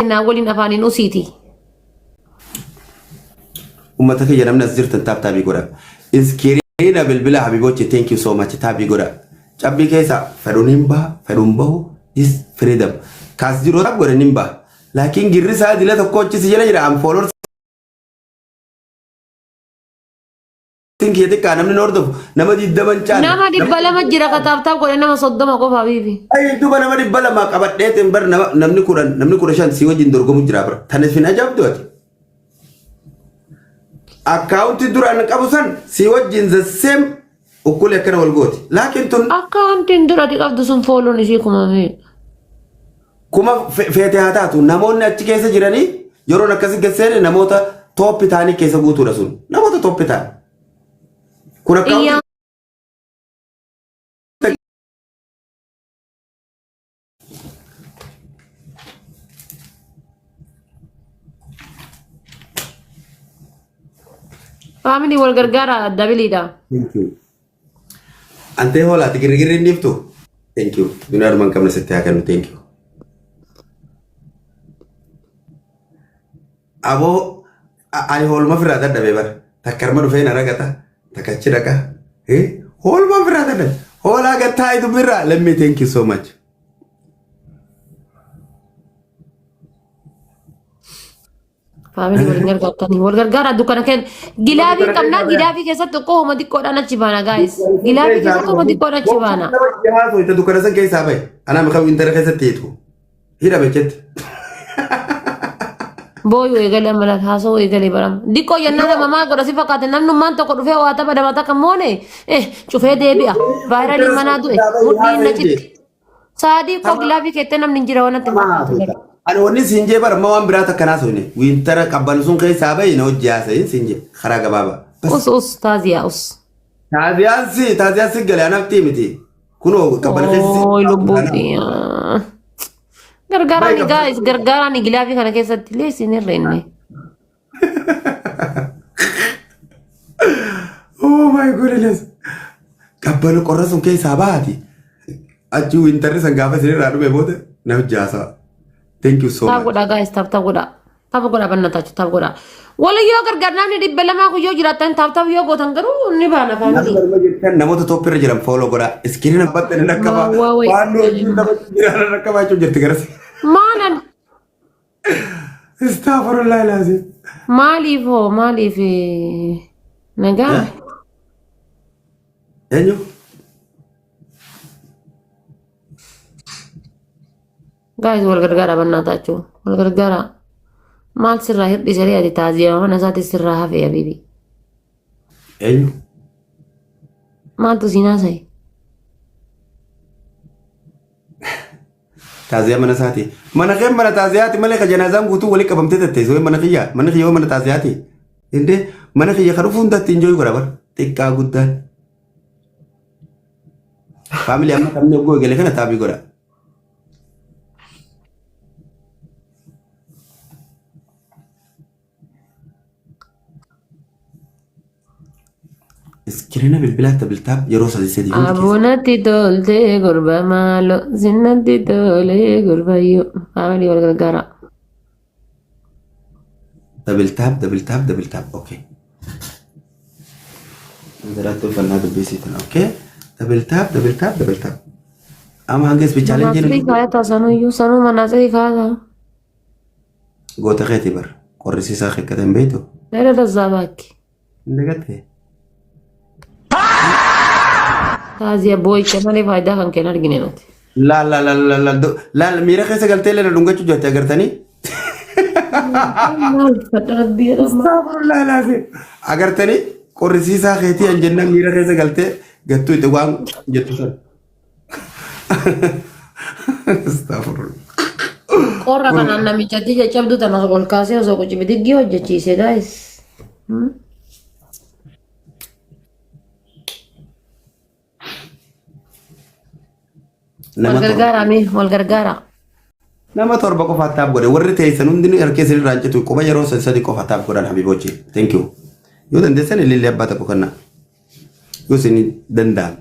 naa waliin afaaniin usiiti. Ummata kiyya namni as jirtan taap taabii godha. Iskiriina bilbila habibochi thank you so much taabii godha. Cabbii keessa fedhuun hin baha fedhuun bahu is freedom. Kaas jiru taap godhan hin baha. Laakiin girri isaa dila tokko achi si jala jira am followers kiyya xiqqaa namni na hordofu nama digdaman caalle. Nama 200 jira ka taap taap godhe nama 30 qofa habiibi. Ay duba nama 200 qabadheetiin bar nama namni 10 namni 15 si wajjin dorgomu jira bar. Tana sin ajaa'ibdu ati. Akkaawuntii duraan qabu san si wajjin the same ukkulee akkana wal gooti. Laakiin tun Akkaawuntiin dura ati qabdu sun fooloon isii kuma meeqa? kuma feete haa taatu namoonni achi keessa jiranii yeroon akkasi gasseene namoota tooppi ta'anii keessa guutuudha sun namoota tooppi ta'an. Kun akkaawuntii Iyyaa Faamilii wal gargaara dabiliidha. Thank you. Antee hoolaati girgirri hin dhiiftu. Thank you. Dunyaa dhuma hin qabne sitti haa kennu. Thank you. Aboo ani hooluma ofirraa dadhabe bara. Takka harma dhufee na ragata. Takka achi dhaqa. Hooluma ofirraa dadhabe. Hoolaa gattaa dubbirraa. Let me thank you so much. Faamilii waliin gargaartanii wal gargaaraa dukkana kenna. Gilaafii qabnaa gilaafii keessatti tokko homa xiqqoodhaan achi baana gaayis. Gilaafii keessatti homa xiqqoodhaan achi baana. Nama jahaa soita dukkana san keessaa bahe. Anaa mikaa wintara keessatti hiitu. Hidhame jetti. Booyuu eegale amma laata haasawuu eegale barama. Diqqoo jennaan nama maal godha si fakkaate namnummaan tokko dhufee waa tapha dama takka moone eh cufee deebi'a. Vaayiraliin manaa du'e mudhiin na citti. Saadii koo gilaafii keettee namni hin jira waan natti hin fakkaatu garuu. Ani wanni siin jee bara amma waan biraa takka naa soine. Wintara qabban sun keessaa bahi na hojii haasa'iin siin jee karaa gabaabaa. Bas. Us us taaziyaa us. Taaziyaan si taaziyaan si gale anaftii miti. Kunoo qabban keessa si. Ooy lubbuu kiyya. Gargaaraan guys gargaaraan gilaafii kana keessatti illee isin hirreenne. Oh my goodness. Qabbana qorra sun keessaa baati. Achi wintarri san gaafa isinirraa dhume booda namichi haasa'a. Thank you so Taap much. godhaa guys taap taap godhaa. Taap godhaa bannataachu taap godhaa. Wala yoo gargaar namni 200 kun yoo jiraattan taap taap yoo gootan garuu ni baana Namni faamilii. baruma jirtan namoota top irra jiran follow godhaa. Iskiriin abbaatti ni rakkaba. Waa wayi. Waan nu wajjin taphachuu jiran rakkabaa jechuun jirti garas. Maalan Astaghfirullah ilaazim. Maaliif hoo maaliif nagaa? Eenyu? Gaayis wal gargaara bannaa taachuu wal gargaara. Maal sirraa hir'isee ati taaziyaa mana isaatti sirraa hafe habiibi. Eenyu? Maaltu siin haasa'e? Taaziyaa mana isaati. Mana kee mana taaziyaati malee ka janaazaan guutuu walii qabamtee tatteessu mana kiyya mana kiyya mana taaziyaati. Indee mana kiyya kan dhufu hundatti injooyi godha bara xiqqaa guddaan. Faamilii amma kamni oggoo eegale kana taabii godha. Iskiriina bilbilaa tabiltaap yeroo sadii sadii hundi keessa. Abunatti toltee gurba maalo sinnatti tolee gurbayyoo faamilii wal gargaara. Tabiltaap tabiltaap tabiltaap okay. Jiraattuu uffannaa dubbisii tana okay. Tabiltaap tabiltaap tabiltaap. Amma hanga ispi chaalenjiin Manaatsirii kaayataa sanuyyuu sanuu manaatsirii kaayataa. Goota keeti bar qorrisiisaa keekkate hin beektu. Dhala dazzaa baakki. Hin dagatte. Taaziya boo'icha malee faayidaa kan kennu argine nuti. Laal laal laal laal laal laal miira keessa galtee illee na dhungachuu jirti agartanii. Maal fadha rabbii jedhama. Astaghfirullah laazim. Agartanii qorrisiisaa keetii an jennaan miira keessa galtee gattuu itti waan jettu sana. Astaghfirullah. Qorra kanaan namichatti caccabdu tana ol kaasee osoo qucibidiggii hojjechiise guys. Wal Nama torba. gargaaraa mee wal gargaaraa. Nama torba qofa taap godhe warri teessan hundinuu harka isin irraa hin citu quba yeroo sadi sadi qofa taap godhan habibochi. Thank you. Yoo dandeessan ilillee abbaa tokko kennaa. Yoo isin danda'ame.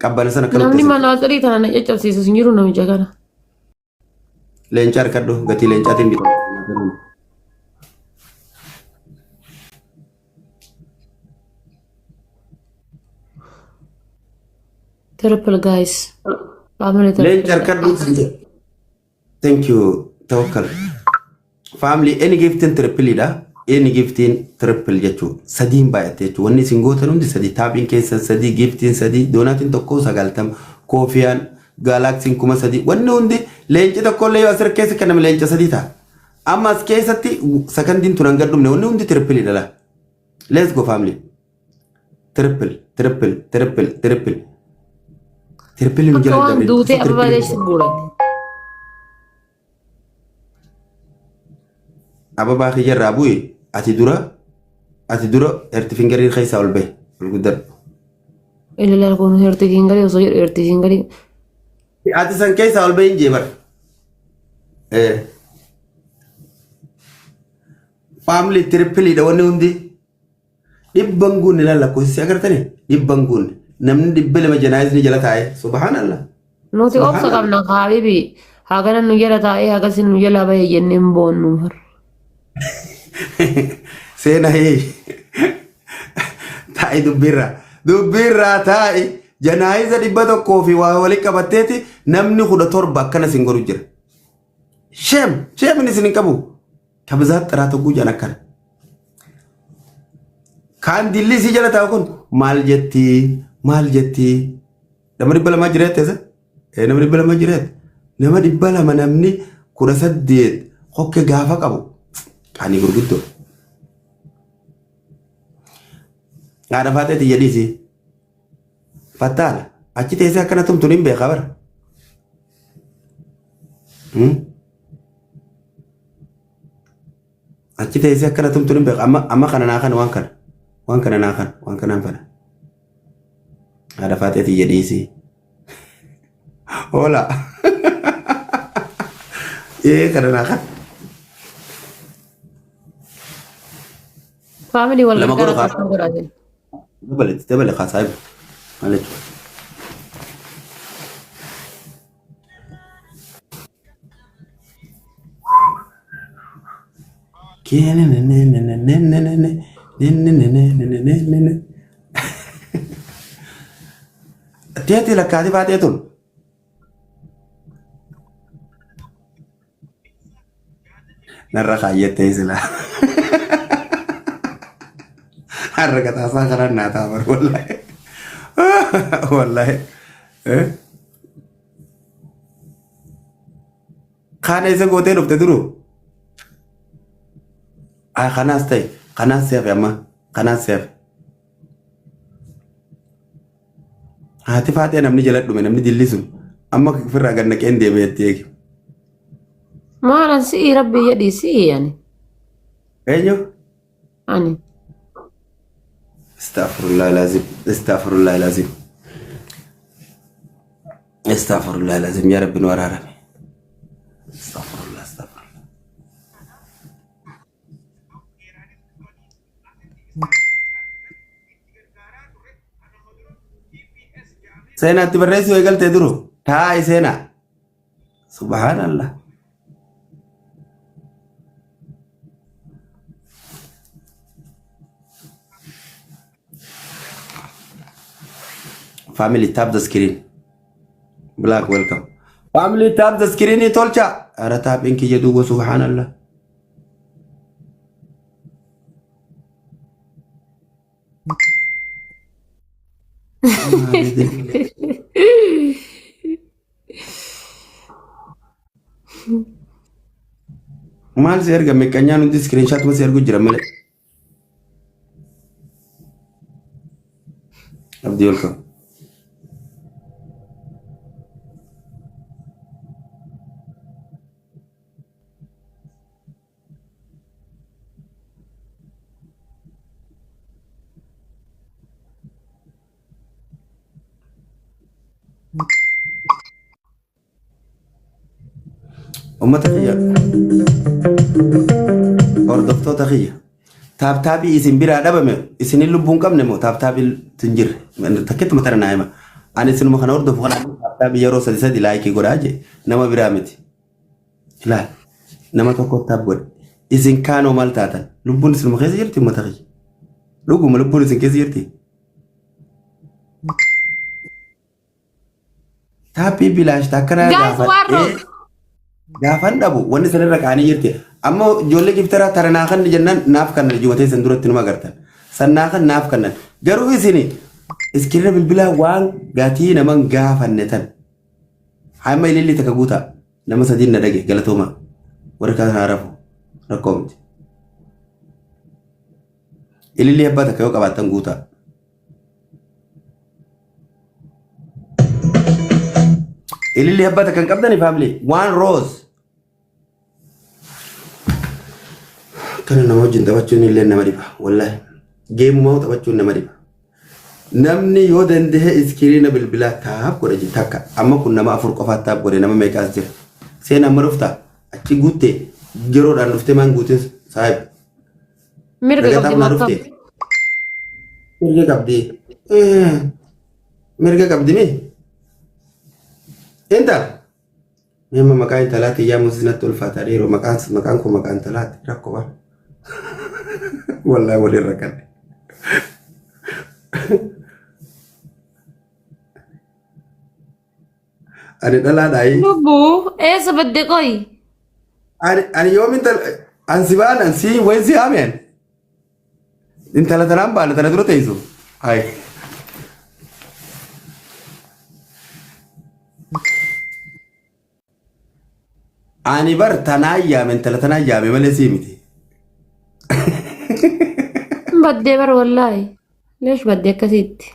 Qabbana sana akka Namni nutti manaaxirii tana na caccabsiisu hin jiru namicha kana. Leenca harkadhu gatii leencaatiin bitama. Triple guys. Family Leenca triple. harkadhu sin jedhe. Thank you. Tawakkal. Family any giftiin triple dha. Any giftiin triple jechuudha. Sadiin baay'ate jechuudha. Wanni isin gootan hundi sadi. Taapiin keessan sadii, giftiin sadii, doonaatiin tokko 90, koofiyaan, gaalaksiin 3000. Wanni hundi leenci tokko illee yoo asirra keessa kenname leenca sadii ta'a. Amma as keessatti sakandiin tun hanga dhumne wanni hundi triple dha laa. Let's go, family. Triple, triple, triple, triple. Triple nu Akka jala waan dabre. duutee Triple. ababaa deessi guuran. Ababaa kiyyarraa bu'e, ati dura heart fingerii keessaa ol bahe ol guddadhu. Ilaalaal kun heart fingerii osoo jedhu heart fingerii. Ati san keessaa ol bahe hin jee bara. Family, tripleiidha wanni hundi. 100 guunne laal lakkoofsi agartanii 100 guunne, namni 200 janaayizni jala taa'e, subhaanallah. Nuti obsa qabna habibi. Hagana nu jala taa'ee hagas nu jala bahe jennee hin boonnu. Seenaa hee taa'i, dubbiirraa dubbiirraa taa'i. Janaayiza 100 fi waa walitti qabatteeti namni 17 akkana isin godhu jira. Shame, shame inni isin hin qabu. Kabizaat xiraa tokko jaan akkana. Kaan dilli isii jala taa'u kun maal jetti, maal jetti? Nama 200 jira jettee? Nama 200 jira. Nama 200 namni 18 hokke gaafa qabu qaanii gurguddoo. Haadha faateeti jedhiisi. Fattaala achi teessee akkana tumtuun hin beekaa bara. Achi teessee akkana tumtuun hin beekaa. Amma kana naa kana, waan kana. Waan kana naa kana, waan kanaan fedha. Haadha faateeti jedhiisi. Hoola. Ee, kana naa kana. Family wal Lama gargaara godhu kaa. akkasuma godhaa jiru. Dabale dabale kaa saahiba. Maal jechuudha? Teeti lakkaati baatee tun. Narra kaayyattee silaa. Har'a gataasaa kanaan naa ta'a bar wallaahi. Wallaahi. Kaan eessa gootee dhufte duru? Ah, kanaas ta'e, kanaas si hafe amma, kanaas si hafe. Haati faaxee namni jala dhume, namni dilli sun amma ofirraa gad naqeen deeme jettee eegi. Maalan si'ii rabbii jedhii si'ii ani. Eenyu? Ani. Astaghfirullah lazim. Astaghfirullah lazim. Astaghfirullah lazim. Yaa Rabbi nu araarame. Astaghfirullah, astaghfirullah. Seenaatti barreessuu eegaltee duru. Taa'i seenaa. Subhaanallah. Family, tap the screen. Black, welcome. Family, tap the screen tolcha. Ara taaphiin kiyya duuba, subhaanallah. Maal si erga miqqanyaan hundi screenshot ma si ergu jira malee. Abdii, welcome. Uummata kiyya, hordoftoota kiyya, tap tapii isin biraa dhabame, isinin lubbuun qabne moo tap tapii hin jirre takkitti matara naa hima. Ani isinuma kana hordofu kana tap tapii yeroo sadi sadi like godhaa jee, nama biraa miti. Ilaal nama tokko tap godhe. Isin kaanoo maal taatan? Lubbuun isinuma keessa jirti uummata kiyya. Dhuguma lubbuun isin keessa jirti. Taappii bilaash takkanaa Guys, waan gaafadhee roos. gaafan dhabu wanni sanirra kaanii jirti. Amma ijoollee giftaraa tara naa kanni jennaan naaf kannan ijoollee san duratti numa agartan. San naa kan naaf kannan. Garuu isin iskirra bilbilaa waan gatii naman gaafanne tan. Hamma ililli takka guutaa nama sadiin na dhage galatooma. Warri kaan haa rafu rakkoo miti. Ililli abbaa takka yoo qabaattan guutaa. Ililli abbaa takka hin qabdani family. Waan rose. Kana nama wajjin taphachuun illee nama dhiba. Wallahi. Geemumaa taphachuun nama dhiba. Namni yoo danda'e iskiriina bilbilaa tap godhe jira takka. Amma kun nama afur qofaa tap godhe nama meeqaas jira. Seen amma dhufta achi guutte yeroodhaan dhuftee maan guutin saahib. Mirga Mirga qabdi tapnaa makkam. dhufte. Mirga qabdi. Mirga qabdi mi? Intala. Mee amma maqaa intalaatti yaamuun natti ulfaata dhiiroo maqaan maqaan koo maqaa intalaatti rakkoo bara. Wallaahi waliin rakkadhe. Ani dhalaadhaayi. Lubbuu eessa badde qoyi? Ani ani yoom intala an si baan an si wayin si haame ani. Intala tanaan baana tana dura teessu. Hayi. Ani bar tanaan yaame intala tanaan yaame malee sii miti. Baddee bar wallaahi. Leesh baddee akkasitti.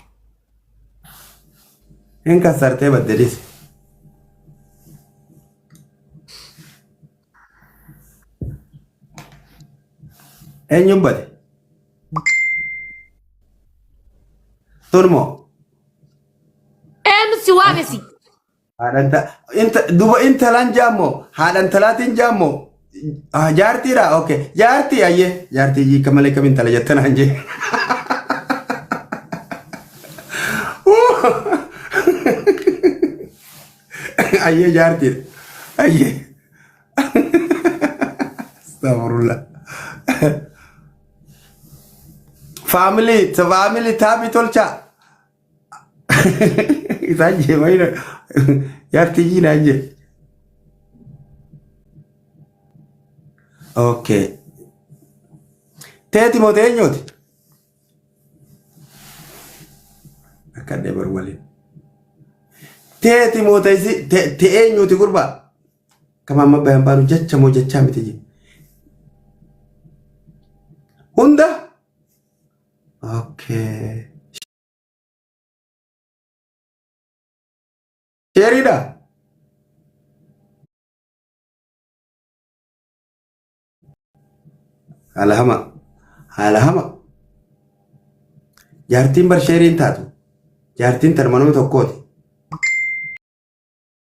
Hin kassartee badde dhisi. Eenyuun bade? Tun moo? Eenyu si waame si? Haadha inta duba intalaan jaammoo haadha intalaatiin jaammoo ah, jaartiidha okay jaartii ayyee jaartii hiika malee kam intala jettan aan jee. Ayyee jaartiidha ayyee. Astaghfirullah. Family, family taabii tolchaa. Isaan jee mayna jaartii jiinaan jee. Okay. Teeti moo teenyuuti? Akka dhee bar waliin. Teeti moo teessi te eenyuuti gurbaa? Kama amma bayan baanu jecha moo jechaa miti jee. Hunda? Okay. Sheeriidha? Haala hamaa. Haala hamaa. Jaartiin bar sheeriin taatu. Jaartiin tanuma nama tokkooti.